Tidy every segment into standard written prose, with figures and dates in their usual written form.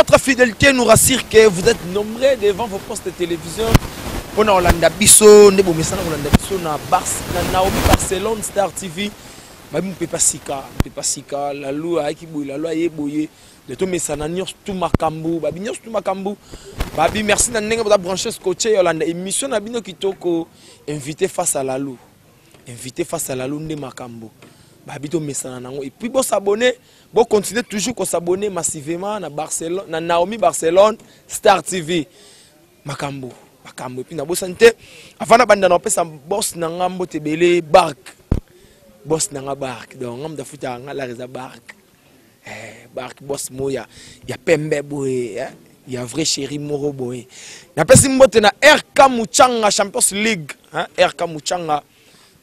Votre fidélité nous rassure que vous êtes nombreux devant vos postes de télévision. Pona kolanda biso nde bomesana kolanda biso na Bar na Naomi Barcelone Star TV. Babi mpepa sika, mpepa sika, lalu ayaki boye, lalu aye boye. De tomesana nyonso tu makambo, babi nyonso tu makambo. Babi merci na ndenge boza branché scotché yolanda émission na bino kitoko invité face à lalu. Invité face à lalu nde makambo. Babi tomesana nango et puis bo s'abonner, bo continuer toujours ko s'abonner massivement na Barcelone, na Naomi Barcelone Star TV. Makambo, makambo et puis nabosani te avant na banda na opesa boss na nga mbote ebele bark. Boss na nga bark. Donc nga mdafuta nga la reza bark. Eh, bark boss moya ya pembe boye eh? Ya vrai chéri moko boye. Napesi mbote na RK Muchanga Champions League, hein? RK Muchanga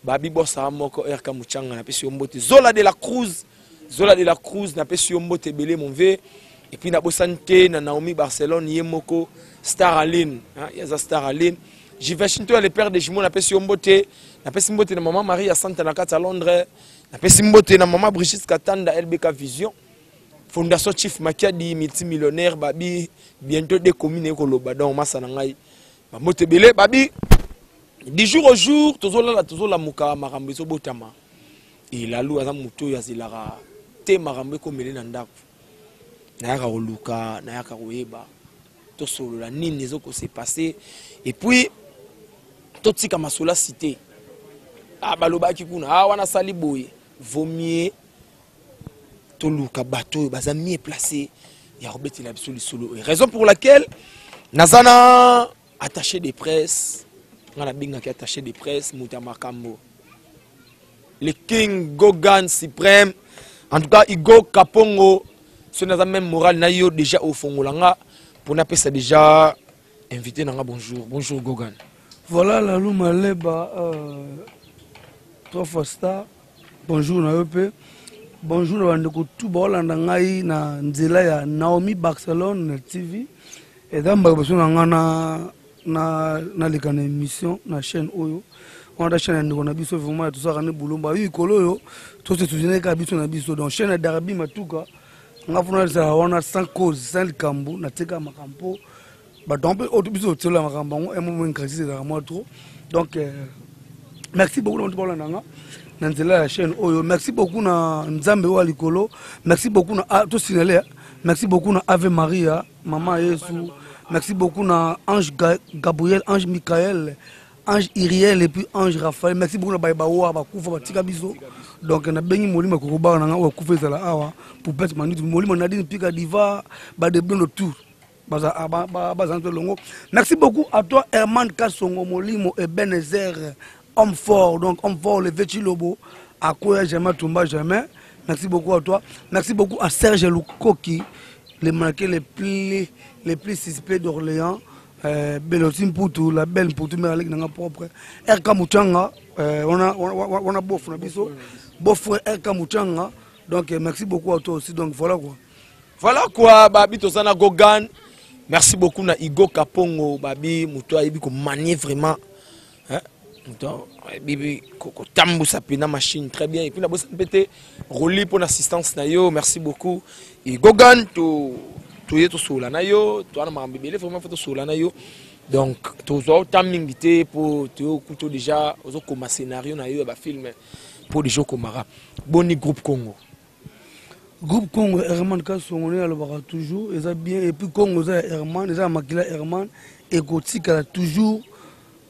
babi boss a moko RK Muchanga napesi yo mbote. Zola de la Cruz, Zola de la Cruz napesi yo mbote ebele mon vieux. Et puis nabosani te na Naomi Barcelone ye moko Star Aline, hein? Yaza Star Aline. Jiveshin to le père de jumeaux napesi yo mbote. Napesi mbote na maman Marie ya Santa na kati ya Londres. Napesi mbote na maman Brigitte Katanda LBK Vision. Fondation Chief Makiadi multimillionnaire babi bientôt des communes ekoloba donc masa na ngai. Ba mbote ebele babi du jour au jour tozolala tozolamuka makambo ezobotama. Et lalu aza moto oyo azelaka te makambo ekomele na ndako. Nayaka koluka, nayaka koyeba tosolola nini ezoko se passer et puis totika masolo ya cité. Ah, balobaki kuna, ah, wana sali boye. Vaut mieux toluka bato oyo baza mieux placé ya kobetela biso lisolo oyo. Raison pour laquelle naza na attaché de presse, nga nabengaki attaché de presse moto ya makambo, le King Gogan suprême. En tout cas Igo Kapongo, soki naza même moral na yo déjà ofongola nga pour napesa déjà invité nanga. Bonjour, bonjour Gogan. Voilà Lalou Maleba, trois fois star. Bonjour na yo pe. Bonjour na bandeko tout baolanda ngai na nzela ya Naomi Barcelone TV. Eza mbala liboso na nga na naleka na émission na chaîne oyo. Wana chaîne ya ndeko na biso vraiment ya tosalaka nde bolomba. Yo likolo oyo tose soutenir kaka biso na biso. Donc chaîne ya Darby Matuka nga funa ezala wana sans cause, sans likambo, natika makambo bato mpe oyo biso totiela makambo yango un moment crisis ezalaka mwa trop. Donc merci beaucoup na bato baolanda nga na nzela ya chaîne oyo. Merci beaucoup na Nzambe oyo ya likolo. Merci beaucoup na tosinale. Merci beaucoup na Ave Maria Mama Yesu. Merci beaucoup na Ange Gabriel, Ange Michael, Ange Iriel et puis Ange Raphaël. Merci beaucoup na baye bawa bakufa batika biso. Donc nabengi molimo kokobaka na nga oyo akufa ezala awa pour pete mandutu molimo Nadine Pika Diva badeblondo tour baza longo. Merci beaucoup à toi Herman Kasongo Molimo Ebenezer, homme fort, donc homme fort le Chilobo akoya jamais tomba jamais. Merci beaucoup à toi. Merci beaucoup à Serge Lukoki, le mannequin les plus suspect d'Orléans. Beloti Mputu, la belle Mputu, mais avec nanga propre. RK Muchanga, on a beau frère biso. Beau frère RK Muchanga. Donc merci beaucoup à toi aussi. Donc voilà quoi. Voilà quoi, babi tozana Gogan. Merci beaucoup na Igo Kapongo, babi muto ayebi ko manier vraiment. Hein? Muto ayebi ko kotambusa pe na machine très bien. Et puis na bosa pete Roli pour l'assistance na yo. Merci beaucoup. Et Gogan to toye tosola na yo, to ana makambo ebele vraiment faut tosola na yo. Donc tozwa temps mingi te po toyokuto déjà ozokoma scénario na yo ya bafilm po déjà okomaka. Boni groupe Congo? Groupe Congo Herman Kasongo nde alobaka toujours eza bien. Et puis Congo eza ya Herman, eza ya makila Herman, ekotikala toujours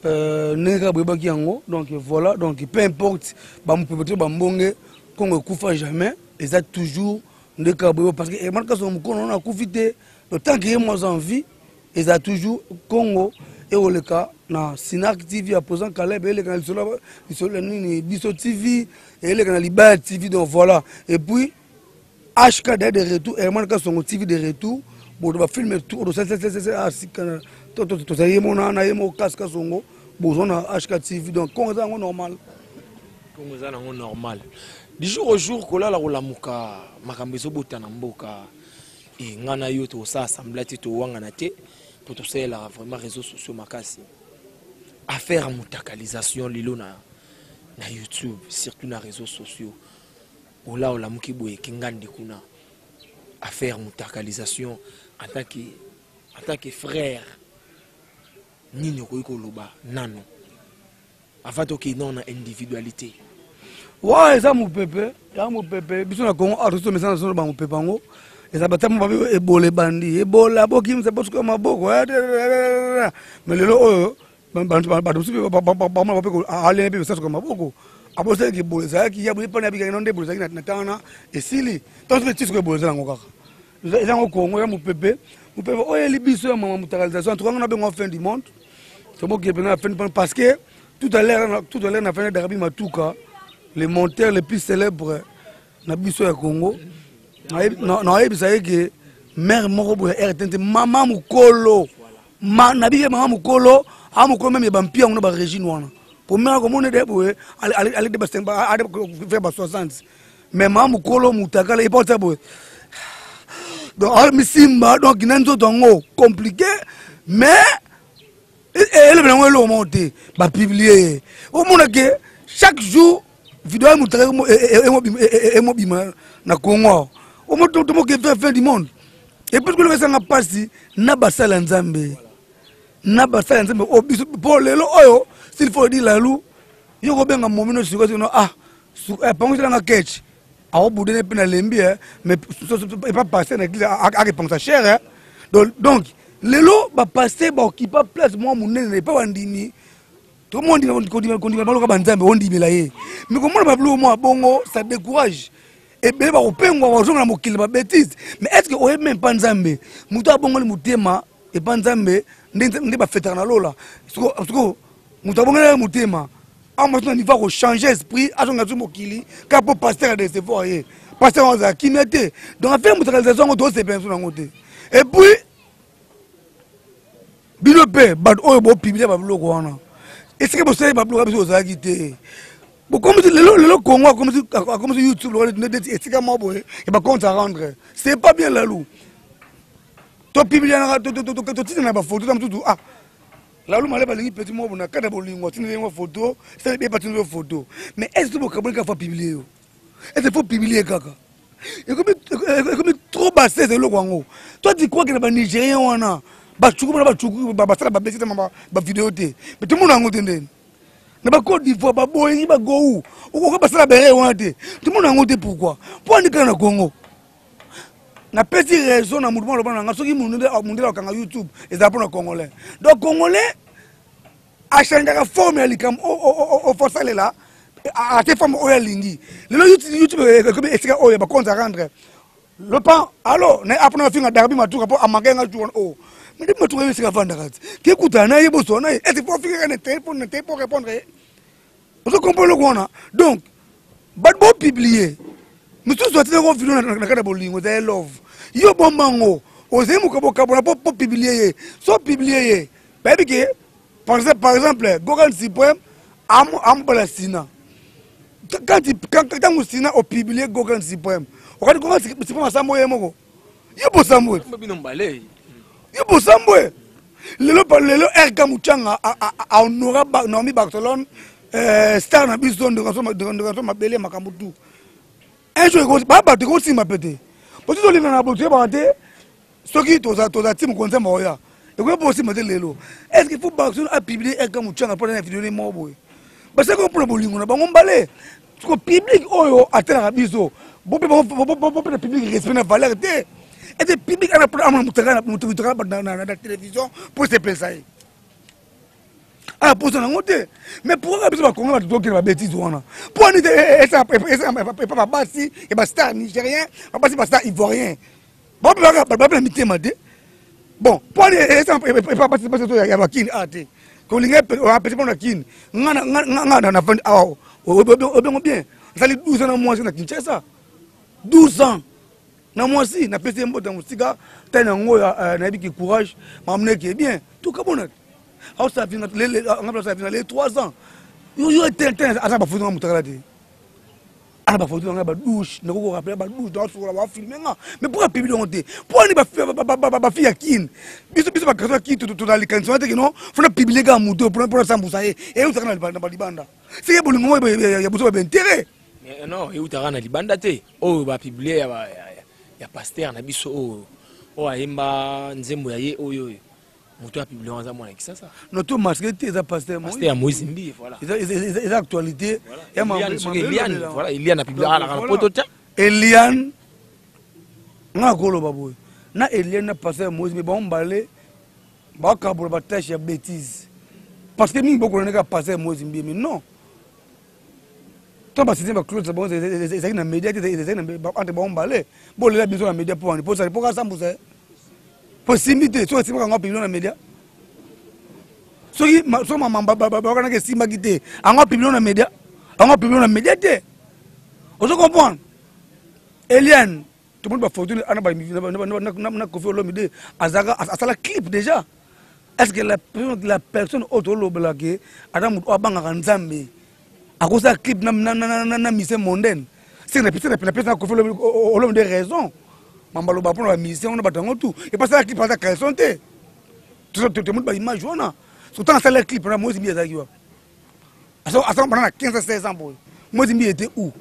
ndenge kaka boyebaki yango. Donc voilà, donc peu importe bamopepe to bambonge, Congo ekufa jamais, eza toujours nde kaka boyeba parce que Herman Kasongo mokono wana akufi te. Donc tant que ye mo aza en vie, eza toujours Congo ekoleka na Sinac TV ya président Caleb, eleka na lisolo lisolo nini biso TV, eleka na Libaya TV. Donc voilà, et puis HK de retour, Herman Kasongo TV de retour. Boto bafilme tout sika tozali ye mona na ye moko kasi Kasongo bozwa na HK TV. Donc Congo eza yango normal. Congo eza nango normal. Du jour au jour kolala kolamuka makambo ezobota na mboka. E nga na yo tokosala assemblée te, towangana te mpo tosalelaka vraiment réseaux sociaux makasi. Affaire ya mutakalisation lelo na YouTube, surtout na réseaux sociaux, ola olamuki boye kingandi kuna. Affaire mutakalisation en tant que frère, nini okoki koloba nano avant tokende na individualité? Wa eza mopepe ya mopepe. Biso na Congo awa tosomesana solo bamopepe yango. Eza batamo babi ebola ebandi, ebola bokimisa bosuka maboko. Mais lelo oyo bato mosusu bamona mpe alene mpe besasuka maboko, abosalaki ebola ezalaki ya boye mpana yabikaki no nde ebola ezalaki na ntango wana esili. Ntango soki etisuka ebola eza yango kaka, eza yango Congo ya mopepe. Mopepe oyo eyeli biso ya mama mutakalisation, en tout cas nga nabengo fin du monde. Tomoke mpena fin du monde parce que tout à l'heure na fin Darabi Matuka, le monteur le plus célèbre na biso ya Congo, nayebisa ye ke mare moko boye ya RTNT, mama mokolo nabike, mama mokolo a mokolo meme ya bampia yango na barégine wana, po mare akomona de boye alede ba 60, mais mama mokolo mutakala epa otia boye. Donc misimba, donc na nzoto yango compliqué, mais elobela yango eloko moko te. Bapublier ye, omona ke chaque jour video ya mutaka emobima na Congo awa. Tomoke fin du monde. Et puis koloko esanga mpasi na basala ya Nzambe, na basala ya Nzambe oyo biso, mpo lelo oyo, s'il faut dire, lalu yo kobenga momino sikoyo sikono, ah, panguselanga ketch akobudene mpe nalembi, mais epa pasteur na église akepangisa cher. Donc lelo bapasteur baokipa place mwa monene epa bandimi. Tomondima kondima baloka banzambe, ondimela ye, mais komona babiloko mwa bongo, ça décourage. Ebele bakopengwa, bazonga na mokili babêtises. Mais est ce que oyebi meme mpa Nzambe, moto abongoli motema epa Nzambe nde bafetaka na lola? Siko moto abongeli motema amosi na niveau akochange esprit, azonga so mokili kaka mpo pasteur adécevoir ye. Pasteur yango azala kimia te. Donc affaire mutakalisation yango, tosepela biso nango te. Et puis bino mpe bato oyo bopublier babiloko wana, esika bosali babiloko, biso ozalaki te. Bokomisi lelo, lelo Congo akomisi YouTube lokola neti esika moko boye ya bacompte à rendre. C'est pas bien, lalu. Topublianaka, totina na bafoto ta mosusu. Ah, lalu male balingi petit moko na kati ya bolingo, atindeli yango photo, sali be batindeli yo photo. Mais est ce que bokaboli kaka faut publier yo? Est ce faut publier kaka? Ekomi trop bassesse eloko yango. Toi, tu crois que na banigérien wana bacuku bana bacuku basala babesi te bavideo te? Mais tomona yango te ndeni na bacôte d'Ivoire, baboyengi bagou okoka basala bere wana te, tomona yango te. Pourquoi? Mpo andi kaka na Congo. Napesi raison na motu moko aloba na nga soki mundele akanga YouTube ezala mpona Congolais. Donc Congolais achangeaka forme ya likambo ofosalela ate forme oyo alingi. Lelo YouTube ekomi esika oyo bacompte à rendre. Lopan alo na apona afinga Darbi Matuka mpo amanke nga jour wana. O mais Darbi Matuka yo esika avandaka ti kekutana na ye, bosona na ye, ete po afikaka na telefone na te po répondre ye. Ozo comprendre eloko wana? Donc bato bopublier mosusu atinako video na kati ya bolingo, eza ye love yo bombango ozali mokabokabona po publier ye. So publier ye, bayebi ke par exemple Gogan Supreme amobala Sina. Ntango Sina opublier Gogan Supreme, okati Gogan Supreme asambo ye moko, yo bosambo yo bosambo. Lelo lelo RK Muchanga ahonora Naomi Barcelone, star na biso, ndeko mabele, makambo tu. Un jour babato ekosimba mpe te, po ti tolingana na boto toyebaka te soki toza ti mokonzi ya maoya ekoki mpo osimba te. Lelo est ce que faut Barcelone apublier RK Muchanga mpona na video ne moko boye? Basaki mpona bolingo na bango mbale siko public oyo atelaka biso, bope na public respect na valeur te. Ete public ana mpona amona mutaka na télévision mpo esepelisa ye, aya posa nango te. Mais pourquoi biso bakongo bato tokende babêtises wana? Mpo ani te epa babasi ya bastar nigérien, babasi bastar ivoirien, bape na mitema te? Bon, mpo ani epa basi ya bakini a te kolinga apesi mpona kini? Nga nafandi awa, obengo bien, nasali 12 ans na mwasi na Kinshasa, 12 ans na mwasi. Napesi ye mbote ya mosika tani yango oyo. Nayebi ke courage, makambo neke bien, tokabona aosafinga le 3 ans yo te aza bafoto nga motakala te, ana bafoto na ngai badouche, nakoki korappeler badouche naosokola, bafilmer nga. Mais pourquoi publier yango te? Mpo ani bafille ya Kine, biso bagarçon ya Kine tozala likanisi wana te ke non, fona publier kaka moto mpona sambusa ye. Eutaka na balibanda seke bolingo ya boso babaintérêt. Non, eutaka na libanda te. Oyo bapublier Ya pasteur na biso oyo oyo ayemba nzembo ya ye oyo oyo moto apublie yango aza mwana Kisasa. No to masque te, eza pasteur. Pasteur ya Moïse Mbiye, voilà. Eza actualité ya Eliane, soki Eliane, voilà, Eliane apublie alaka na poto te. Eliane, nga koloba boye na Eliane na pasteur Moïse, mais bango mbale bakabola batâche ya bêtise, parce que mingi bokolanda kaka pasteur Moïse Mbiye, mais non, to basite baclose bango ezalaki na média te, ezalaki entre bango mbale. Bolela biso na média mpo wani mpo sali mpo kasambusa mpo esimbi te. Soki esimbaka yango, apublie na média. Soki so mama bakanaki esimbaki te, yango apublie na média, yango apublie na média te. Ozo comprendre? Eliane, tomoni bafortune ana na Kofi Olomide, azalaka asala clip déjà. Est ce que la personne oyo tolobelake ata moto oyo abangaka Nzambe akosala clip na musicien mondaine? Napesa na Kofi Olomide raison. Mambaloba mpona bamusicien wana, bato yango tu epasala clip aza création te. Tomoni baimage wana. So ntango asala clip na Moïse Mbiye, azalaki wapi? Asala bana na 15 16 ans boye. Moïse Mbiye était où?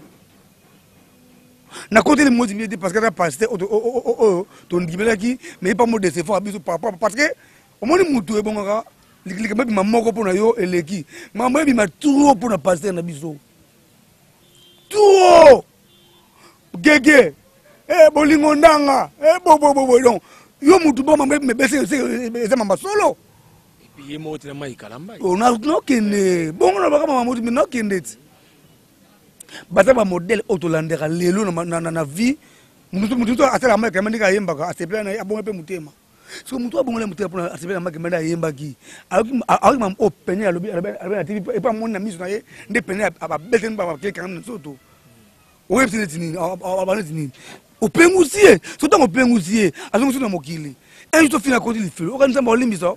Nakoteli Moïse Mbiye te, parce que aza pasteur oyo tondimelaki, mais ye pa mo décevoir biso par rapport, parce que omoni mutu ebongaka likambo ebima moko mpo na yo eleki makambo ebima trop mpo na pasteur na biso, trop gege bolingo ndanga bobobobo. Donc yo mutu bo mambo ebima eza mamba solo. Ye moko te na mai kalamba. Nokende bongo na baka mama motu, me nokende ti baza bamodèle oyo tolandaka lelo na vie. Mutu mutu asalaka mai kama ndenge ayembaka, asepela na ye, abonga mpe motema. Soki mutu abongola motema mpona asepela na mai kama nde ayembaki, ayoki mama oyo pene alobi na TV epo amoni na miso na ye nde pene abeteni bakekanga na nzoto. Oyebisi neti nini, aba neti nini, opengusi ye. So ntango opengusi ye, azongi so na mokili, un jour tofina koti lifelo, oka Nzambe aolimbisa,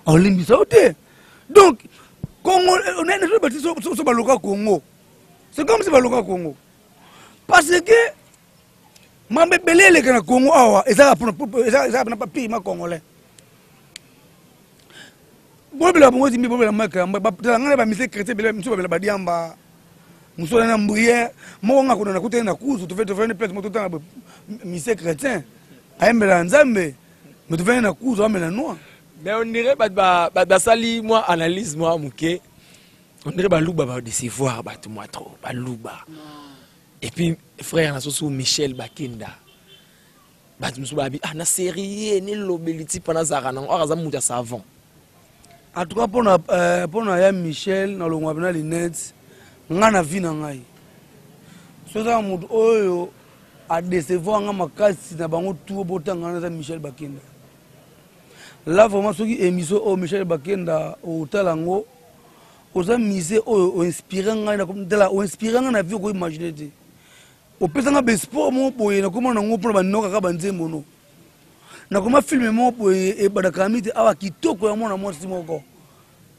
aolimbisa yo te. Donc Congo bati so baloka Congo, c'est comme si baloka Congo, parce que mambo ebele eleka na Congo awa ezaka mpona bapirima congolais. Bobela bongo zimbi, bobela makambo tala ngai na bamusicien chrétien ebele mosusu babela badiamba, mosusu na mbrière moko. Nga kuna nakutani na kuzu, tofandi place moko, totanga musicien chrétien ayembela Nzambe, mais tofandi na kuzu, amela noir. Mais on dirait bato basali mwa analyse mwa moke, on dirait Baluba badécevoir bato mwa trop, Baluba. Et puis frère na soso Michel Bakenda, bato mosusu babi ah na série nelobeli ti mpo nazalaka nango or aza moto ya savon. En tout cas, mpona ya Michel, nalongwa mpena linete. Nga na vie na ngai, so ezaka moto oyo adécevoir nga makasi na bango tu botanga wana, eza Michel Bakenda. Là vraiment, soki émission oyo Michel Bakenda otala yango, oza musée oyo oinspire ngai, tala, oinspire ngai na vie, okoimagine te. Opesanga baespoir moko boye, nakoma nango mpona banokaka banzembo no, nakoma film moko boye ebandaka mi te awa kitoko ya mwana mwasi moko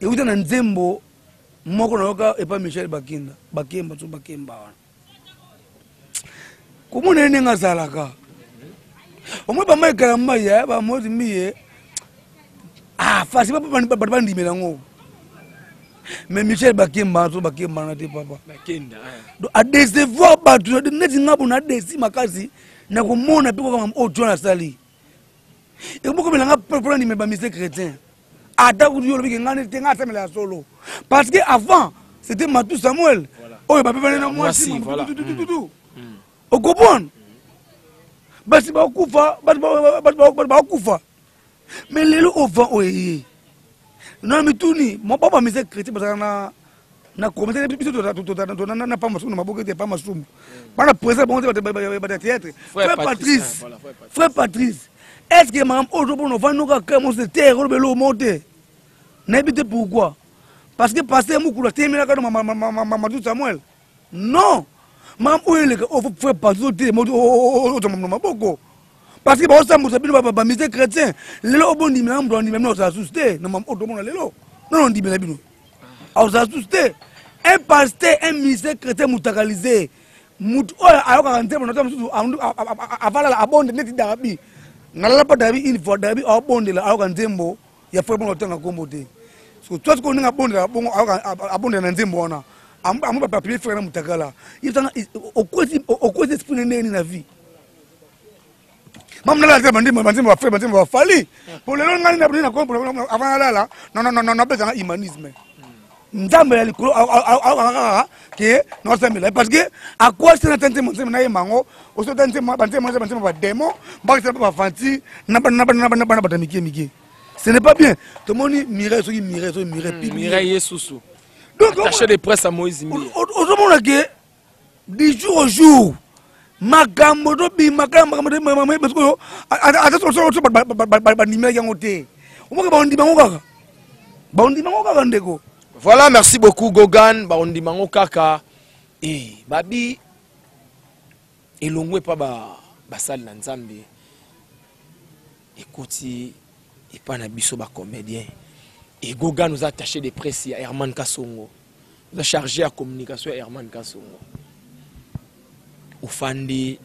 euta na nzembo moko nayoka epa Michel Bakenda. Bakemba so bakemba wana, komona ye ndenge azalaka, omoi bamaekala mai ya bamoti miye, ah, fasi bato bandimela yango. Mais Michel Bakemba so bakemba na te, papa. Donc adécevoir bato neti nga bo nadesi makasi na komona mpe kaka oyo John asali ekobokomelanga mpona ndimela bamusicien chrétien. Ata kutu yo olobiki nga te, nga asamela ya solo, parce que avant c'était Matou Samuel oyo bapepane na mwasi tutututu. Okopone basi bakufa, bato bakufa, mais lelo ovan oyo eye na mituni ba bamusicien chrétien bazalaka na komesa biso na pa masumu na maboko ete pa masumu bana président bango te, bato ya théâtre. Frère Patrice, frère Patrice, est ce que makambo oyo topona ovandi kaka moso terre olobela omo te? Nayebi te pourquoi, parce que pasteur Mokulu atelemela no Mamadou Samuel. Non, makambo oyo eleka oyo, frère Patrice, otelema ozwa na maboko, parce que baosambusa bino bamusicien chrétien. Lelo obondimela moto andimela bino ozala susu te na makambo oyo tomona lelo. Nono ondimela bino ozala susu te. Un pasteur, un musicien chrétien mutakalisé, mutu oyo ayokaka nzembo na mosusu avalala abonde neti Darabi. Nalala mpa Darabi une fois, Darabi aobondela, ayoka nzembo ya frère bongo, otanga nkombo te. Toi sikoyo ndenge abondela bongo, abondela na nzembo wana, amo bapapie frère na mutakala, okwesi esprit ndenge nini na vie? Mamu nalala te banzembo banzembo ba banzembo ba Fally. Po lelo ngai na na avant nalala non non non napesanga humanisme. Nzambe ya likolo akaka ke naosambela parce que akwasi na ta nzembo nzembo nayemba yango osota nzembo banzembo eza banzembo bademo bakisa mpe bavanti na bana bato ya mike mike. Ce n'est pas bien. Tomoni Mireille, soki Mireille, soki Mireille. Mireille ye susu. Donc attaché de presse à Moïse Mbiye. Ozomona ke du jour au jour makambo tobimaka makambo oyo ata so bandimelaki yango te, omoke bandima yango kaka, bandima yango kaka, ndeko. Voilà, merci beaucoup Gogan. Bandima yango kaka e babi elongo epa basali na Nzambe, ekoti epa na biso bacomédien. E Gogan, oza attaché de presse ya Herman Kasongo, oza chargé ya communication ya Herman Kasongo. Ofandi,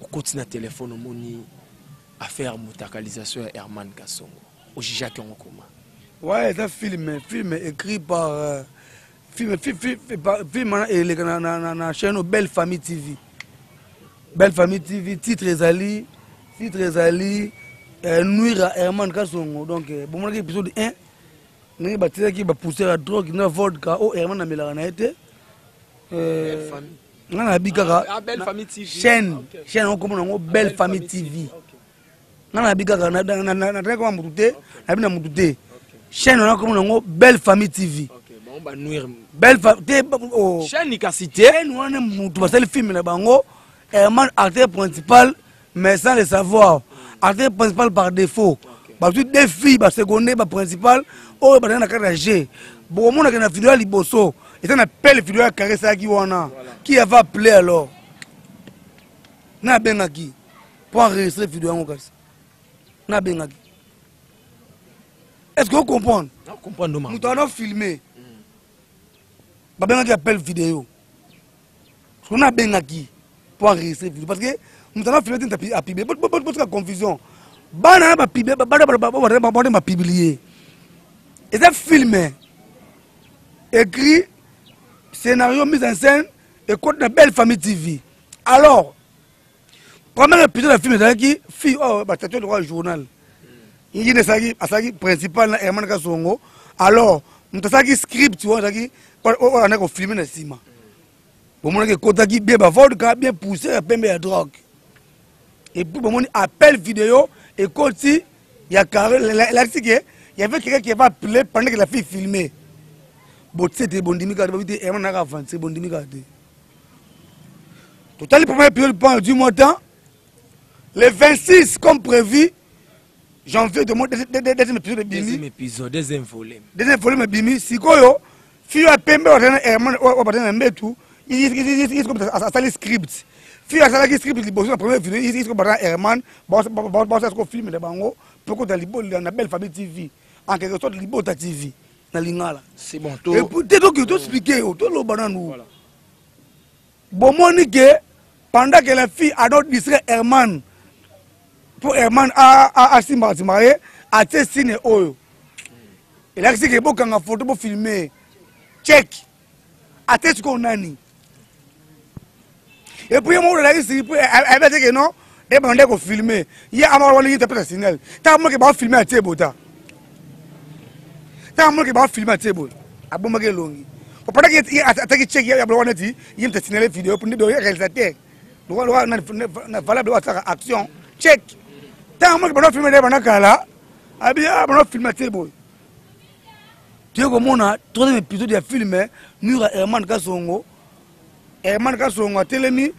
okoti na telefone, omoni affaire mutakalisation ya Herman Kasongo, ojugeaki yango koma? Ouais, eza film écrit par film wana eleka na chaîne Belle Famille TV. Belle Famille TV, titre ezali Nuire à Herman Kasongo. Donc bomonaki épisode 1 ndenge batiaki bapoussière ya drogue na vodka oyo Herman amelaka na ye te. Nga nayebi kaka chaîne yango komona yango Belle Famille TV. Nga nayebi kaka, nataki koma motu te, nayebi na motu te. Chaîne wana komona yango Belle Famille TV. Belle te, chaîne kasi te. Chaîne wana motu basali film na bango, Herman acteur principal, mais sans le savoir acteur principal par défaut. Bazwi deux filles basecondaire, baprincipal oyo bazali na kati ya g. Bokomonaka na video ya liboso eza na pele video ya carré esalaki wana. Qui avait appelé alors? Na abengaki mpo enregistre video yango, kasi na abengaki. Est ce que ocomprendre? Moto wana filme, babengaki appel vidéo. Soki nabengaki mpo enregistre vidéo, parce que moto ana filme te, apublie. Botika confusion, bana na bapublie, bana bapublie. Eza film écrit, scénario, mise en scène, ekoti na Belle Famille TV. Alors premier épisode ya film ezalaki fille oyo batatu lokola journal ye nde asalaki principal na Herman Kasongo. Alors moto asalaki script wana azalaki oyo andaki kofilme na nsima. Bomonaki ekotaki bien bavodka, bien poussé ya pembe ya drogue. Et puis bomoni appel vidéo ekoti ya carré, elakisi ke y avait quelqu'un qui avait appelé pendant que la fille filmait. Botie te, bondimi kaka te, babi te Herman naka avance, bondimi kaka te. Totali premier épisode pendant du mois temps, le 26 comme prévu janvier, de deuxième épisode ebimi. Deuxième épisode, deuxième volume. Deuxième volume ebimi. Sikoyo fille ya pembe oyo azali na Herman, oyo bazali na mbetu, asali script. Fille asalaki script liboso na première vidéo, isiko baza na Herman, basala siko film na bango mpo kota na Belle Famille TV, en quelque sorte Libota TV na lingala. C'est bon. Te, toki toexplike yo, toloba nanu. Bomoni ke pendant que la fille ado distrait Herman mpo Herman asimbaka simbaka ye, atie signe oyo elakisi ke bokanga photo, bofilme check. Atie sikoyo nani? Et puis ye moko olakisi ayebi ate ke non, nde bande kofilme ye amaka wana, ye tapesa signal. Ntango moke bafilme, atie bota. Ntango moke bafilme, atie boye, abombaki elongi. Pendant que ataki check ya biloko neti ye moto asignale vidéo nde réalisateur valable oyo asalaka action check. Ntango moke bando filme nde banda kala, abi bando filme, atie boye. Toye komona troisième épisode ya film Nura Herman Kasongo. Herman Kasongo atelemi,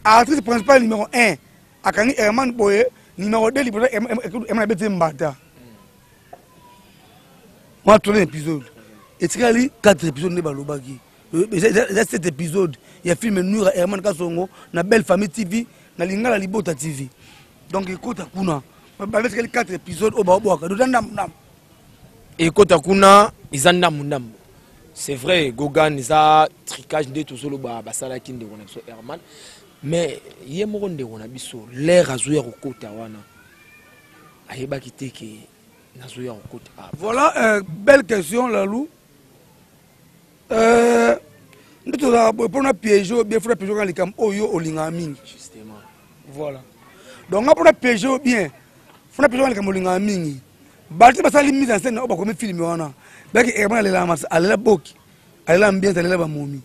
actrice principale numéro 1 akangi Herman boye, numéro 2 liboso Herman abeti mbata. Mwa troisième épisode etikali 4 épisode nde balobaki eza 7 épisode ya film Nura Herman Kasongo na Belle Famille TV, na lingala Libota TV. Donc ekota kuna, babetikali 4 épisode oyo baobwaka doza ndambu ndambu. Ekota kuna, eza ndambu ndambu. C'est vrai Gogan, eza tricage nde tozoloba basalaki ndeko na biso Herman. Mais ye moko ndeko na biso, l'air azoya kokota wana, ayebaki te ke nazoya kokota? Ah, voilà, belle question Lalou. Nde tozalaka boye mpona piège oyo bien, fona piège kaka likambo oyo olingaka mingi. Justement. Voilà. Donc nga mpona piége yo bien, fona piége wana likambo olingaka mingi. Bato basali mise en scène oyo bakomi filme wana, baki Herman alelaka masa, alela boki, alela ambiance, alela bamomi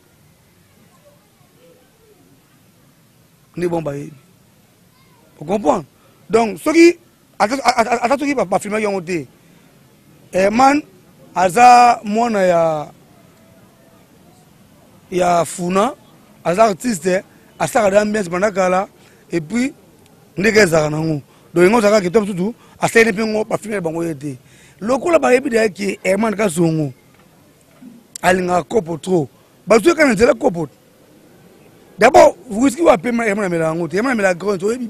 nde bon bayebi. Ocomprendre? Donc soki ata soki bafilmaki yango te, Herman aza mwana ya Funa, aza artiste, asalaka de ambiance banda kala. Et puis ndenge ezalaka nango, donc yango ozalaka kito mosusu asaleli mpe ngo bafilmeli bango ye te, lokola bayebi deya ke Herman Kasongo alingaka kopo trop, bazwi kaka na nzela kopo. D'abord whisky oyo apema, Herman amelaka yango te. Herman amelaka grand, oyebi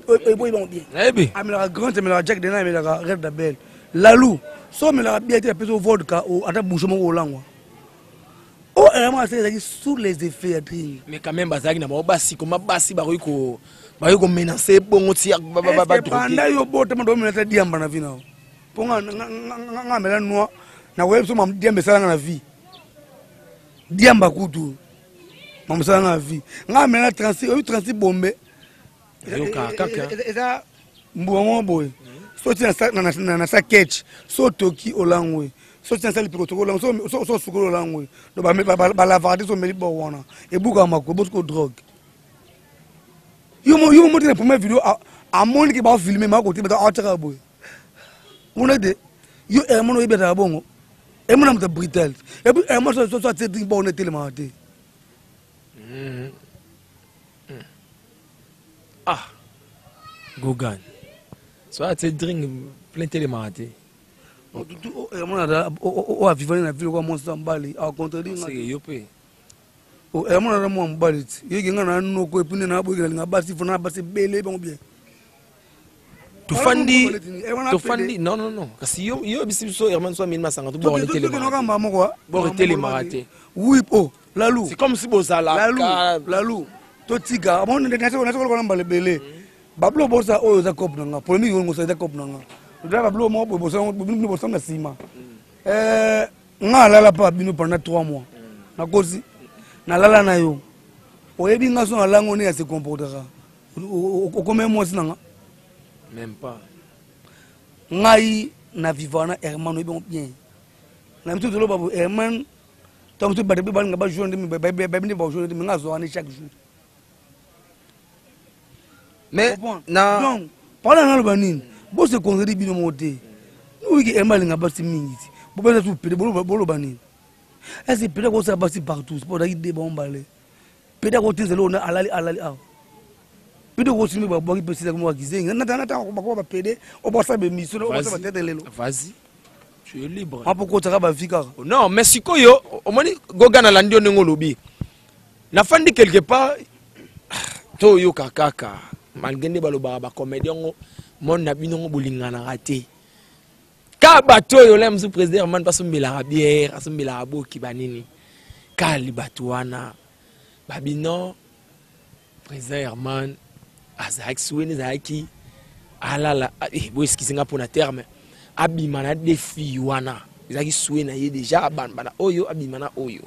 bango bien. Nayebi. Amelaka grand, amelaka Jack Dena, amelaka Red Label. Lalu so omelaka bien te, apesi vodka, ata bouchon moko olangwa. Oyo Herman asali ezalaki sous les effets ya drink. Mais quand même bazalaki na bango basi, koma basi bakoki ko bakoki komenace bongo ti banda yo botama do omelata diamba na vie na yo, mpo nga amela noa, nakoyebi so diamba esalanga na vie. Diamba kutu mamosala na vie, nga amela transi oyo, transi bombe. Eza mbuma moko boye, so oti na sa ketch, so otoki olangwe, so oti na sa lipiko toki olangwe, so osukoli olangwe. Donc balavaka te, so omeli bor wana ebukaka makolo bosiko drogue. Yo mo te na première vidéo amoni ke bafilme makote atyaka boye kuna te. Yo Herman oyebi ataka bongo, Herman na moto brutal. Et puis Herman so atie drink bongo etelemaka te. Ah, Gogan, so atie drink plein telemaka te. Herman oyo avivani na ville kwa mwasi ya mobali acontredire. Yo mpe. Herman aza mwa mobali ti yoki nga na noko epui nde na boyeki nalinga basi fo na basi ebele bango bien. Tofandi, tofandi, non, non, non, kasi yo yo bisi biso Herman so ameli masanga to bor etelemaka moko, bor etelemaka te. Oui, oh Lalu, c'est comme si bozalaka. Lalu, totika nasekolokola mbala ebele. Babilo bosa oyo eza cope na nga, polémique oyo ngosa eza cope na nga. Totala babilo moko boye, bino bosala na nsima. Nga alala mpa bino pendant 3 mois, nakosi nalala na yo, oyebi nga so nalango nde ya se comportaka, okomi mwasi na nga. Même pas. Ngai na vivaka na Herman, oyebi yango bien. Na biso toloba bo Herman ntango mosusu bato balinga bajour nde bayebi nde bajour nde nga azwaka nde chaque jour. Mais na donc mpona naloba nini, bose contredire bino moko te. Oyiki Herman alinga basi mingi ti bobeza tu pede, boloba nini? Ese pede akosala basi partout po ozalaki de bango mbale, pede akoteza eloko na alali alali awa, pede okosimbi babwaki mpe silaki moko kizengi natanga bakoma bapede oyo basala bemission oyo basala batete lelo. Vas-y, tu es libre. Apo kotaka bavi kaka. Non, mais sikoyo omoni Gogan alandi yo ndenge olobi, nafandi quelque part, toyoka kaka malgré nde balobaka bacomédien ngo monde na bino ngo bolinganaka te, ka bato oyo la mosusu président Herman mpe asombelaka bière, asombelaka boki banini kali bato wana babino. Président Herman azalaki suweni, ezalaki alala eh, boexcuse nga mpona terme, abima na deux filles wana, ezalaki suwe na ye déjà abamba na oyo, abima na oyo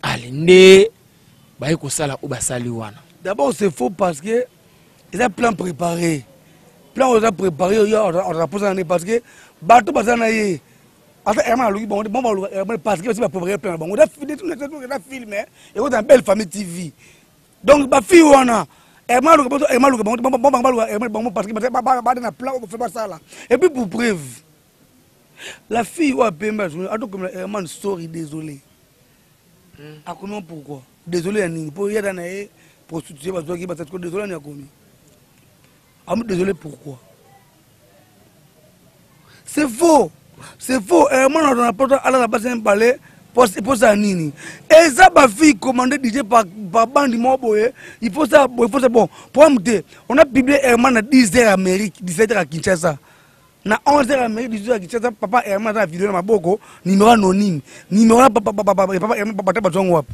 ale nde baye kosala oyo basali wana. D'abord c'est faux parce que eza plan préparé, plan oyo eza préparé oyo aposa na parce que bato baza na ye, ata Herman aluki bango te, bango baluka Herman parce que basi bapréparé plan na bango. Eza film ekota na Belle Famille TV. Donc bafille wana Herman aluka bango, Herman aluka bango te, bango baluka Herman bango parce que bada na plan oyo bafe basala. Et puis pour preuve, la fille oyo apembe atokomela Herman sorry, désolé. Akomi pourquoi désolé ya nini? Mpo yada na ye prostituée bazwaki basatiko, désolé ani akomi amu désolé pourquoi? C'est faux, c'est faux. Herman na poto alala basi mibale mposa ya nini? Eza bafille commandé dj par bandi moko boye, il faut ça boye, il faut ça bon problème te. On a publié Herman na 10 heures Amérique, 17 heures à Kinshasa, na 11 heures Amérique, 18 heures à Kinshasa. Papa Herman aza na video na maboko, numéro anonyme, numéro na papa Herman, bata bazwango wapi?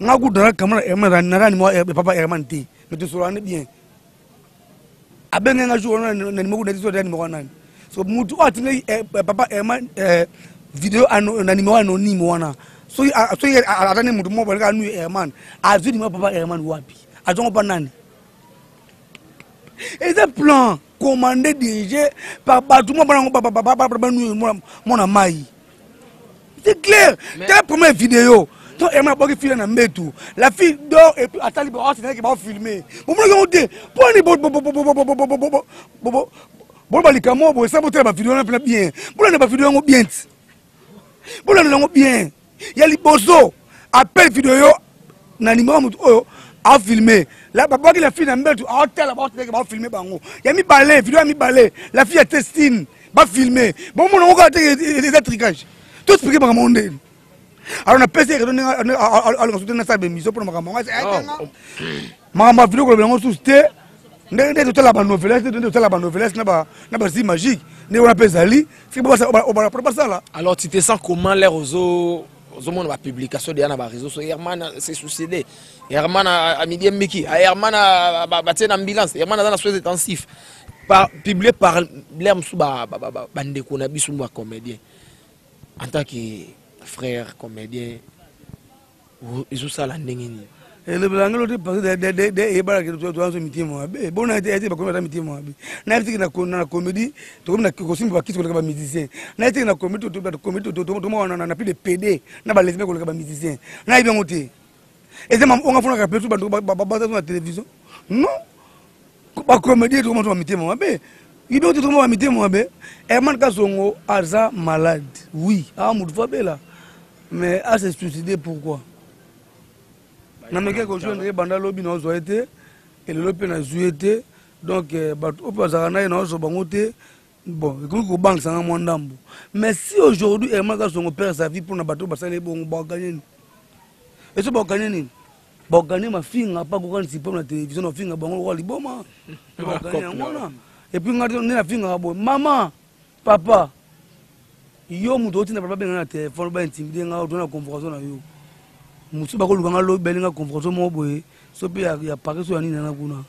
Nga kutu na kamana Herman nara numéro papa Herman te, mais tosolana ne bien. Abenge nga jour wana na numéro na biso ya numéro nani? So mutu oyo atindaki papa Herman video na numéro anonyme wana, soki ata ne mutu moko baleka anu Herman azwi numéro papa Herman wapi? Azwango mpa nani? Eza plan commandé, dirigé par bato mwa bana mwana mai. C'est clair. Ta première vidéo to Herman aboki fille na mbetu, la fille dort et puis atali baosinaki baofilme, bomonaki yango te. Mponi boloba likambo boye? Sa botala bavideo wana mpena bien, bolanda bavideo yango bien ti, bolanda yango bien. Ya liboso, appel video na numéro ya motu oyo afilme, babwaki la fille na mbetu, aotala, baotelaki, baofilme bango. Ya mibale, video ya mibale, la fille ya testine, bafilme, bomona yango kaka te. Eza trucage. To explique makambo ndeni. Alors napesi ye raison ndenge alonga soki nasala bémission mpona makambo yango, makambo ya video kolobela yango susu te. Ndenge nde totala banovelas, nde totala banovelas na basi magique, nde wana mpe ezali soki basala. Alors tu te sens comment l'air ozo ozomona bapublication deya na baréseau so Herman s'est suicidé, Herman amidie mbiki, Herman batie na ambulance, Herman aza na soins intensifs, par publié par l'air mosusu bandeko na biso bacomédien? En tant que frère comédien, ezosala ndenge nini? Elobela yango te, parce que eyebalaki toazo mitema mabe. Bona ete bakomi ata mitema mabe. Nayebi teke na comédie tokomi na kosimba bakisi koleka bamusicien. Nayebi teke na comédie tomona na plus de PD na balesbien koleka bamusicien. Nayebi yango te. Eza onga fonaka pe bato baza na télévision. Non, bacomédien tokoma to bamitema mabe, ibe te tokoma bamitema mabe. Herman Kasongo aza malade, oui, aa motu fo abela, mais ase suicider pourquoi? Nameki kojoindre ye banda lobi, naozwa ye te. Elelo mpe nazwi ye te. Donc bato oyo mpe bazalaka na ye, naozwa bango te. Bon, ekoki kobangisanga mwa ndambo, mais si aujourd'hui Herman Kasongo perd sa vie mpona bato oyo basali ye bongo, bakoganye nini? Eso bakoganye nini? Bakoganye mafinga mpa kokanisi mpo na télévision nafinga bango lokola liboma. Bakoganye yango wana. Et puis ngai nde nafingaka boye: mama, papa, yo moto otinda bato babenga na telefone, baintimide nga, otona na convocation na yo mosusu, bakoluka nga lobi, balinga convocation moko boye, so mpe ya Paris, so ya nini nana kuna.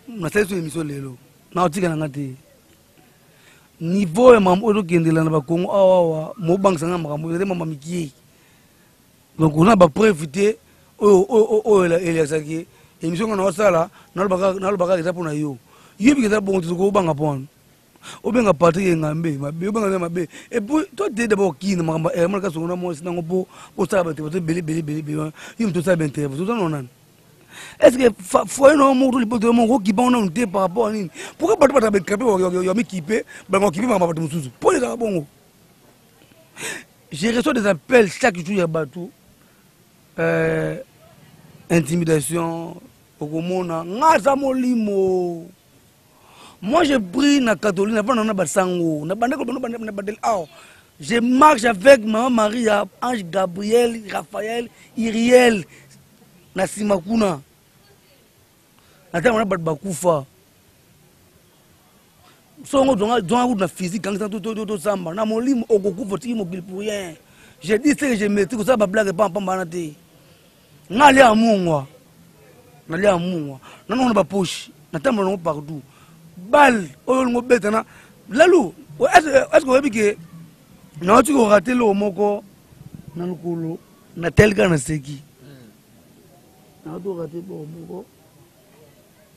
Nasali so émission lelo, naotika na nga te. Niveau ya makambo oyo tokendela na bakongo awa awa, mobangisa nga makambo ezali mama mikie. Donc oza na bapreuve te oyo elakisaki émission nga naosala. Naloba kaka eza mpona yo, yebiki eza bongo te. Tokobanga mpo wana obenga Patrik Engambe mabe, obenga nde mabe. Et puis toi te d'abord kina makambo Herman Kasongo na mwasi nango, mpo osala baintervention ebele ebele ebele ebele. Yo moto osala baintervention, oza nano nani? Est ce que foyer na yo moko to liboto yo moko okipa ngo nanu te? Par rapport à nini? Pourquoi bato bataka baekrape ya mikipe, bango okipe makambo ya bato mosusu? Mpo ezalaka bongo. Je reçois des appels chaque jour ya bato, intimidation. Okomona nga aza molimo. Moi je prie na catholique, navanda na basango, na bandeko na bandeli awa. Je marche avec Mama Maria, ange Gabriel, Raphaël, Iriel na nsima kuna. Na ntango wana bato bakufa songo zonga kutu na physique, kangisa tosamba na molimo, okokufa otiki mokili pour rien. Je dis ce que je maîtrise. Kosala bablague pampamba wana te. Nga alia mungwa, nalia mungwa nanongo na bapoche, natambola nango partout. Bale oyo olingo obeta na lalu, est ce que oyebi ke nauti korate eloko moko na lokolo? Natali kaka, naseki. Nauti korate eloko moko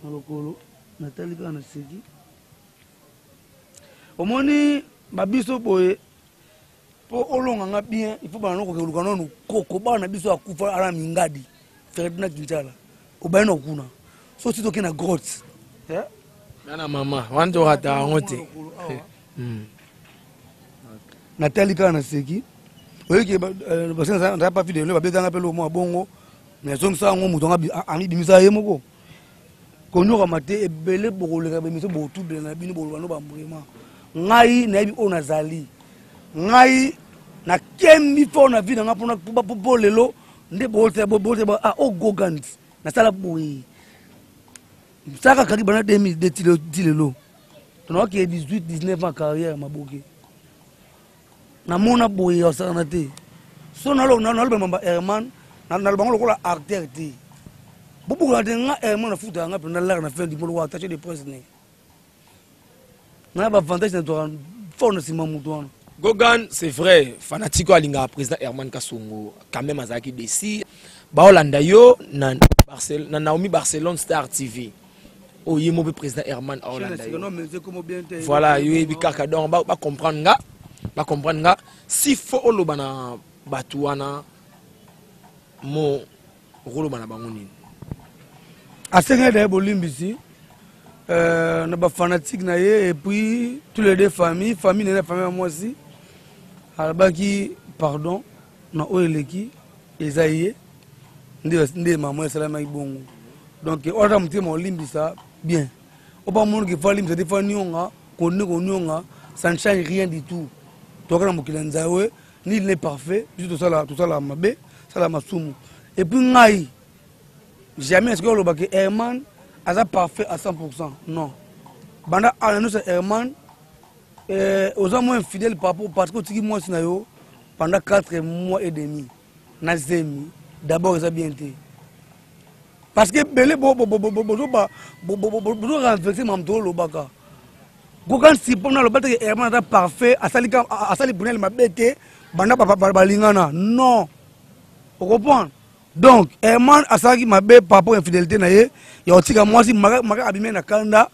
na lokolo, natali kaka, naseki. Omoni babiso boye, mpo olonga nga bien, il faut bana nokoke koluka nanu koko bana na biso akufa ala mingadi Ferdinand Kinchala, obaye na kuna so si toke na grotte. Nana mama wana tokata yango te. Natali kaka, naseki. Oyoki naza pa video babetanga mpe lomo ya bongo, nazongisa yango. Moto anga amibimisa ye moko, konyokama te. Ebele bokoleka bemiso, botubela na bino, boloba no bambrema. Ngai nayebi oyo nazali. Ngai nakembi fort na vie na nga mpona po lelo nde bote ah, o Gogand nasala boye, saka kaki bana 2002 ti lelo, tonawaki 18 19 ans carrière maboke. Namona boye osakana te. So naloba mamba Herman, naloba ngo lokola acteur te. Bobukana te. Nga Herman afutaka nga mpenza lare na fin du mois lokola attaché de presse ne na baavantage nazwaka fort na nsima moto wana. Gogan, c'est vrai, fanatique oyo alingaka président Herman Kasongo quand même azalaki desi. Baolanda yo na, na Naomi Barcelone Star TV. Oyo ye moko mpe président Herman aolanda yo. Voilà, yo yebi kaka donc ba comprendre nga, ba comprendre nga. Si faut oloba na bato wana mo okoloba na bango nini? Asengeli na ye bolimbisi na bafanatique na ye et puis tous les deux familles, famille na ye na famille ya mwasi. Alobaki pardon na oyo eleki eza ye nde mama esalamaki bongo. Donc oyo ata motema olimbisa bien, oyo bamonaki fa alimbisa te, fa nionga konde konionga, ça ne change rien du tout. Toka na mokili ya Nzambe, nul n'est parfait, biso tosala mabe, tosala masumu. Et puis ngai jamais est-ce que olobaki Herman aza parfait à 100%? Non, banda ana nyonso Herman, oza moins infidèle par rapport parce que otiki mwasi na yo pendant 4 mois et demi na zemi. D'abord eza bien te parce que ebele bozo renverser makambo tolobaka. Gogan Sipon aloba te Herman aza parfait, asali Brunel mabe te banda balingana. Non, ocomprendre? Donc Herman asalaki mabe par rapport infidélité na ye ya kotika mwasi maka abime na kanda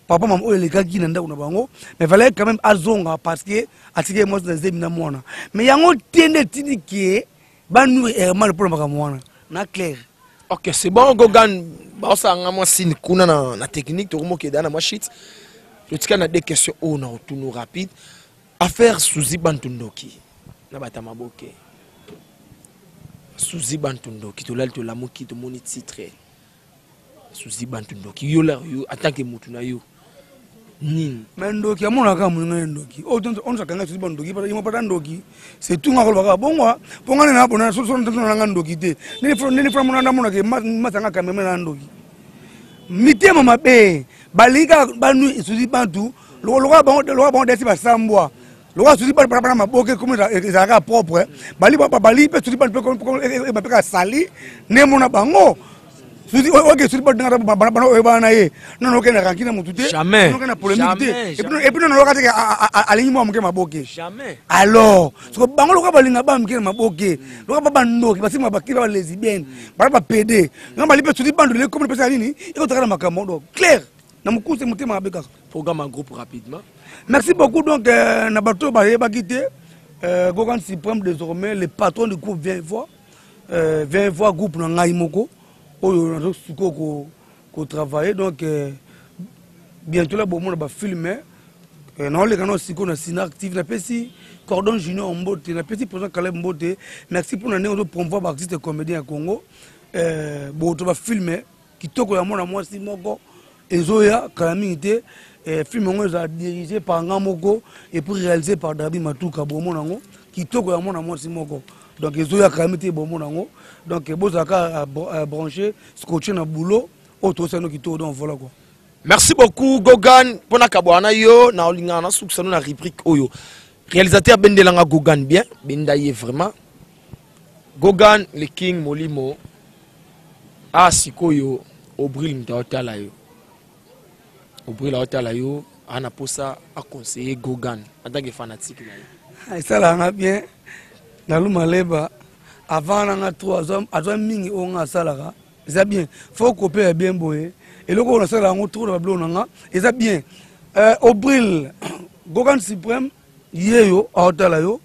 papa mama oyo elekaki na ndako na bango, mais fallait quand même azonga parce que atiki ye mwasi na zemi na mwana. Mais yango te nde etindi ke banui Herman mpona makambo wana na clair. Ok, c'est bon. Gogan baosala mwa signe kuna na technique, tokomokeda na mwa shit. Totika na deux questions oyo na otunu rapide. Affaire Suzi Bantu Ndoki na bata maboke, Suzi Bantu Ndoki, tolali tolamuki tomoni titre Suzi Bantu Ndoki. Yo la yo en tant que mutu na yo nini? Mais ndoki amonaka moninga ye ndoki oyo onzakanga Suzi Bantu Ndoki ye pata ndoki, c'est tout. Nga kolobaka bongo mpo nga nena bona nanga ndoki te. Nini fana mona namonaka masanga kameme na ndoki mitema mabe balingi kaka banui Suzi Bantu lokola bango desi basambwa lokola Suzi Bantu bana maboke komi ezalaka propre, bali bali mpe Suzi Bantu mpe bapeka sali nde mona bango. Suzi oke Suzi Bantu bana oyebana na ye nono okende ranki na motu te, okende na polémique te, et puis nono oyoka teke alingi mwa moke maboke. Alors soko bango lokola balinga ba moke na maboke, lokola ba bandoki basima bakili ba lesbienne bana ba pd nga bali mpe Suzi Bantu lelo komi pesa nini ekotaka na makambo. Donc clair na mokuse, motema mabe kaka. Programme en groupe rapidement. Merci beaucoup. Donc na bato bayebaki te, Gogan Suprême désormais le patron du groupe Vient Voir, Vient Voir groupe na ngai moko oyo nazo sikoyo kotravailler. Donc bientôt la bomona bafilme naoleka nao sikoyo na Sina Active. Napesi Cordon Junior mbote, napesi président Caleb mbote. Merci mpona ndenge ozopromouvoir baartiste comédien ya Congo. Boto bafilme kitoko ya mwana mwasi moko ezoya kala mingi te. Film yango ezala dirigé par nga moko et puis réalisé par Dabi Matuka. Bomona yango kitoko ya mwana mwasi moko, donc ezoya kala mingi te, bomona yango. Donc bozalaka branché, scotché na boulot oyo tosano kitoko. Donc voilà quoi. Merci beaucoup Gogan mpona kabwana yo na olingaka na sukisa no na rubrique oyo. Réalisateur bendelanga Gogan bien, benda ye vraiment. Gogan le King Molimo a sikoyo Obril moto aotala yo, Obril aotala yo ana posa aconseiller Gogan en tant que fanatique na ye. Esalaka bien naluma leba avant nanga trop azwa mingi oyo nga asalaka eza bien. Faut kope ya bien boye, eloko oyo nasala yango trop na babiloko na nga eza bien. Obril, Gogan Suprême ye yo aotala yo,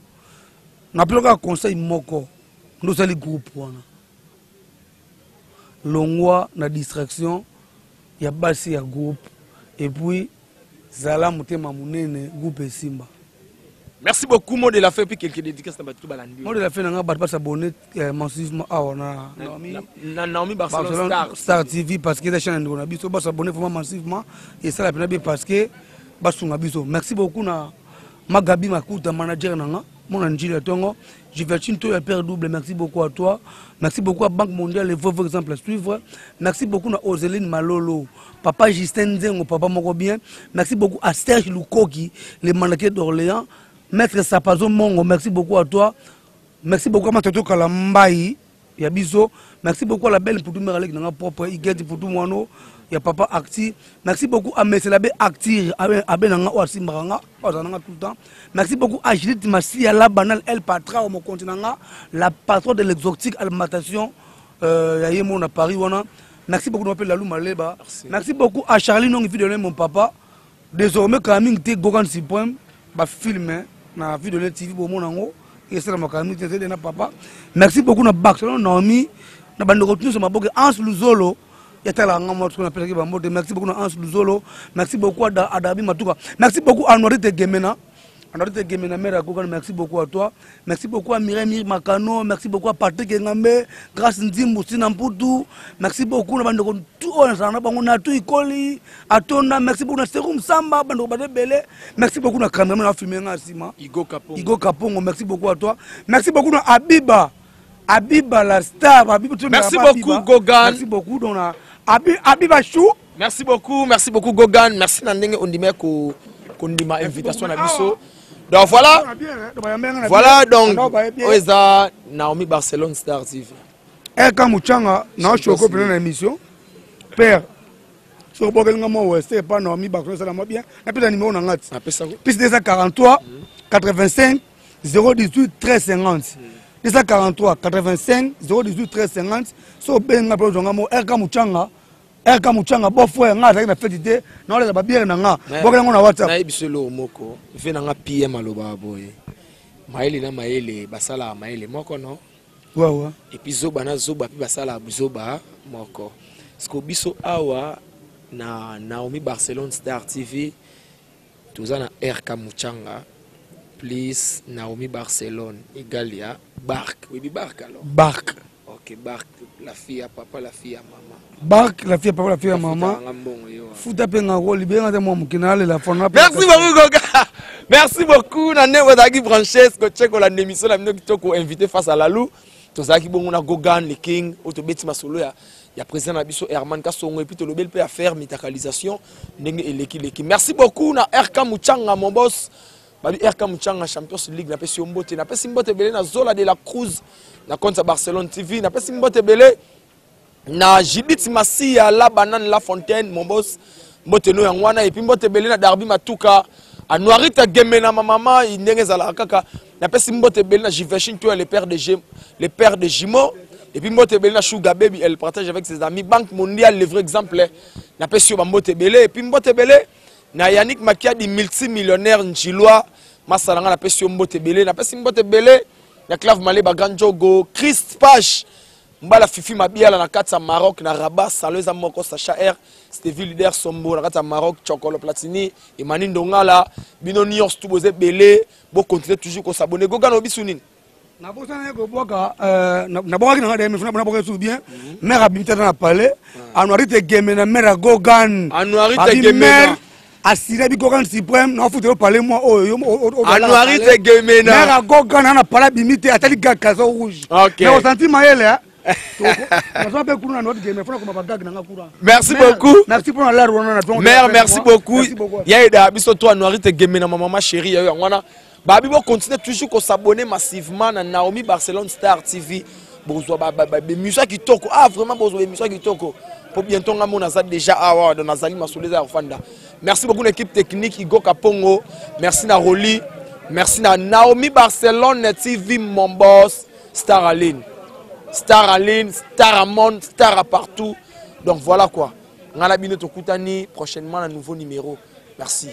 napela kaka conseil moko: nde osali groupe wana, longwa na distraction ya basi ya groupe et puis zala motema monene, groupe esimba. Merci beaucoup. Mot de la fin, puis quelques dédicaces na bato balandi. Mot de la fin nanga, bato basabonner massivement awa na na Naomi Barcelone Star, Star TV parce que eza chaîne ya ndeko na biso. Basabonner vraiment massivement, esala mpena bien parce que basunga biso. Merci beaucoup na Magabi Makuta, manager nanga mona njili ya ntongo, Juvertine Toyo ya Père Double, merci beaucoup à toi. Merci beaucoup à Banque Mondiale, les vrais exemples à suivre. Merci beaucoup à Oseline Malolo, Papa Justin Nzengo, Papa Moko bien. Merci beaucoup à Serge Lukoki, le mandataire d'Orléans. Maître Sapazo Mongo, merci beaucoup à toi. Merci beaucoup à Matoto Kalambayi, ya biso. Merci beaucoup à la belle Poutou Meralek, nanga propre, Igeti Poutou Mwano, ya Papa Acti. Merci beaucoup à Monsieur l'abbé Acti, abbé nanga oasi maranga, oazananga tout le temps. Merci beaucoup à Judith Massia, la banale El Patra, au continent, la patronne de l'exotique alimentation, ya yemo na Paris wana. Merci beaucoup na Lalou Maleba. Merci, merci beaucoup à Charlie Nongi Vidole mon papa. Désormais kala mingi te Gogan Supreme ba film na Vidole TV bomona yango esalamaka mingi te ezali na papa. Merci beaucoup na Barcelone Naomi na bandeko nyonso maboke Hans Luzolo yatalaka nga mwa soki napesaki bambote. Merci beaucoup na Hans Luzolo, merci beaucoup à Darby Matuka, merci beaucoup à Noirite Gemena. Anorite Gemena mère ya Gogan, merci beaucoup à toi. Merci beaucoup à Mireille Mir Makano, merci beaucoup à Patrick Ngambe, Grâce Nzimbu Sina Mputu, merci beaucoup na bandeko tout oyo nazala na bango na tout ikoli atonda, merci beaucoup na Serum Samba bandeko baza ebele, merci beaucoup na cameraman na filmer nga nsima Igo Kapongo. Igo Kapongo, merci beaucoup à toi. Merci beaucoup na Abiba. Abiba la star, Abiba, tu Merci Abiba. beaucoup, Gogan. Merci beaucoup donc na Abiba Chou. Merci beaucoup, merci beaucoup Gogan. Merci na ndenge ondima ko kondima invitation na biso. Donc voilà. Voilà donc oyo eza Naomi Barcelone Star TV. Eka Muchanga na shoko pena na émission. Père soki obokeli nga mwa weste epa Naomi Barcelone esala mwa bien. Napesa numéro na nga ti. Napesa ko. Plus 243 85 018 1350. 243 85 018 1350 so obengi nga mpe ozwa nga mo Eka Muchanga. RK Muchanga beau frère nga azalaki na fête te na oleka ba bière na nga bokela ngo na WhatsApp. Nayebi biso eloko moko ve na nga PM alobaka boye mayele na mayele basalaka mayele moko no ouais, ouais. Et puis zoba na zoba mpe basalaka buzoba moko siko biso awa na Naomi Barcelone Star TV toza na RK Muchanga plus Naomi Barcelone égale ya Bark. Oyebi Bark alors? Bark. Ok, Bark, la fille à papa, la fille à maman. Bark, la fille à papa, la fille à maman. Futa pe nga ko libérer nga mwa mukina ale la fona. Merci beaucoup Goga. Merci beaucoup na ndenge ozalaki branché scotché ko la émission na bino kitoko invité face à Lalou. Tozalaki bongo na Gogan le King oyo tobeti masolo ya président na biso Herman Kasongo et puis tolobeli pe affaire mitakalisation ndenge eleki leki. Merci beaucoup na RK Muchanga mon boss. Babi RK Muchanga Champions League na pesi yo mbote, na pesi mbote ebele na Zola de la Cruz na compte ya Barcelone TV, na pesi mbote ebele na Judith Masia la banane la fontaine mon boss mbote no yango wana et puis mbote ebele na Darby Matuka Anuarita Gemena ma maman ndenge ezalaka kaka na pesi mbote ebele na Jiveshin toi le père de Gem, le père de Jimo et puis mbote ebele na Sugar Baby elle partage avec ses amis Banque Mondiale le vrai exemple na pesi yo ba mbote ebele et puis mbote ebele na Yannick Makiadi multimillionnaire Njilwa masala nga na pesi yo mbote ebele na pesi mbote ebele na Clave Maleba Grand Jogo Christ Page Mbala Fifi Mabiala na kati ya Maroc na Rabat Salon eza moko Sacha R Stevie leader Sombo na kati ya Maroc Chokolo Platini Emani Ndongala bino nyonso tout boza ebele bo continuer toujours ko s'abonner Gogan obisu nini nabosana ye kobwaka nabwakaki nanga deme funa nabwaka esusu bien mare abimi tata na palais anuarite gemena mare ya Gogan Anuarite Gemena asira bi Gogan suprême na futa yo palais mwa oyo yo Anuarite Gemena mare ya Gogan ana palais abimi te atali gag kaza rouge mais osanti mayele naza mpe kuna na Anuarite Gemena funa koma bagag nanga kuna. Merci beaucoup. Merci pour la wana na mère, merci beaucoup. Ya eda biso to Anuarite Gemena ma maman chérie ya yo yango Babi bo continuer toujours ko s'abonner massivement na Naomi Barcelone Star TV. Bozwa ba ba ba musique kitoko. Ah vraiment bozwa ba musique kitoko. Po bientôt nga mona za déjà awa dans nazali masolo za fanda. Merci beaucoup l'équipe technique Igo Kapongo. Merci na Rolly. Merci na Naomi Barcelone TV mon boss Star Aline. Star Aline, Star Amon, Star à partout. Donc voilà quoi. Ngala bino tokutani prochainement na nouveau numéro. Merci.